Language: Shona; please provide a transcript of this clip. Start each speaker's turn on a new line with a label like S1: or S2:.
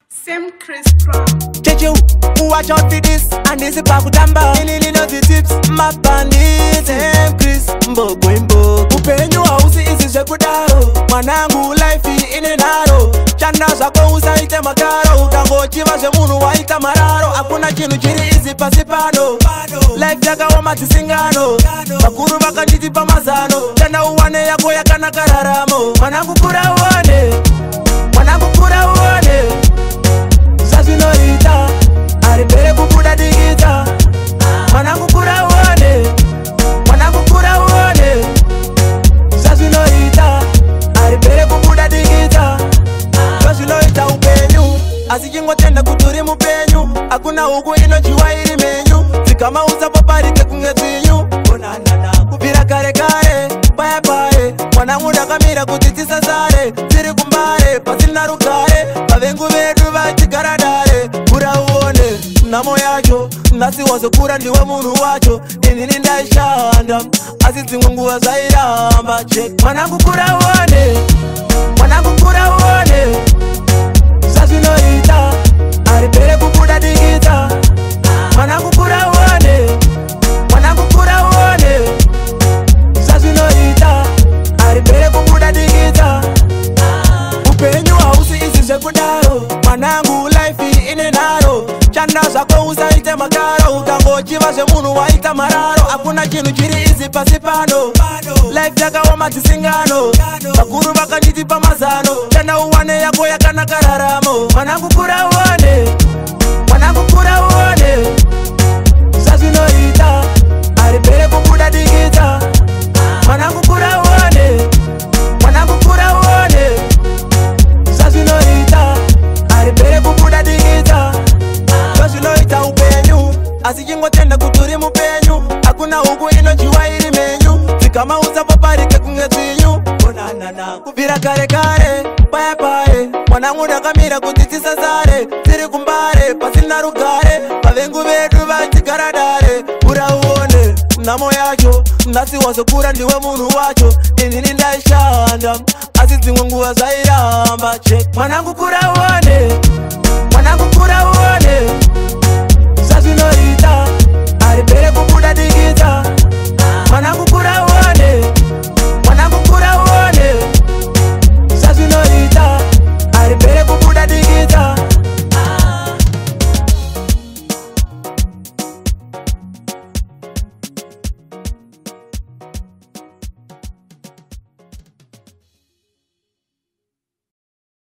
S1: Same Chris Brown.
S2: Cheche, watch out for this. Handisi pakutamba. Inini the tips. Mabandits. Same Chris. Mboko imboko. Upenyu hausi easy zvekudaro. Mwanangu, life ine nharo. Shanda zvako, usaite makaro. Ukangochiva zvemunhu, waita mararo. Hakuna chinhu chiri easy pasi pano. Life yakaoma dzisingano. Vakuru vakanditipa mazano. Shanda uwane yako yakanaka raramo. Mwanangu, kura uone. Mwanangu, kura uone. Zvazvinoita haripere kubuda dikita. Mwanangu, kura uone. Mwanangu, kura uone. Zvazvinoita haripere kubuda dikita. Zvazvinoita upenyu, asi chingotenda kuti uri mupenyu. Hakuna huku inodyiwa iri mhenyu. Dzikama, usapaparike kunge dzvinyu. Kubvira kare kare paya paye, mwanangu, ndakamira kuti tisasare. Tiri kumbare pasina rugare, vavengu vedu vachigara dare. Kura uone nhamo yacho. Nhasi wazokura, ndiwe munhu wacho. Inini ndaishanda, asi dzimwe nguva zvairamba. Mwanangu, kura uone. Mwanangu, kura uone. Zvazvinoita haripere kubuda dikita. Mwanangu, kura uone. Mwanangu, kura uone. Zvazvinoita haripere kubuda dikita. Upenyu hausi easy zvekudaro. Mwanangu, life ine nharo. Shanda zvako, usaite makaro. Ukangochiva zvemunhu, waita mararo. Hakuna chinhu chiri easy pasi pano. Life yakaoma dzisingano. Vakuru vakanditipa mazano. Shanda uwane yako yakanaka raramo. Mwanangu, kura uone. Mwanangu, kura uone. Zvazvinoita haripere kubuda dikita. Mwanangu, kura uone. Mwanangu, kura uone. Zvazvinoita haripere kubuda dikita. Zvazvinoita upenyu, asi chingotenda kuti uri mupenyu. Hakuna huku inodyiwa iri mhenyu. Dzikama, usapaparike kunge dzvinyu. Kubvira kare kare paya paye, mwanangu, ndakamira kuti tisasare. Tiri kumbare pasina rugare, vavengu vedu vachigara dare. Kura uone nhamo yacho. Nhasi wazokura, ndiwe munhu wacho. Inini ndaishanda, asi dzimwe nguva zvairamba. Mwanangu, kura uone.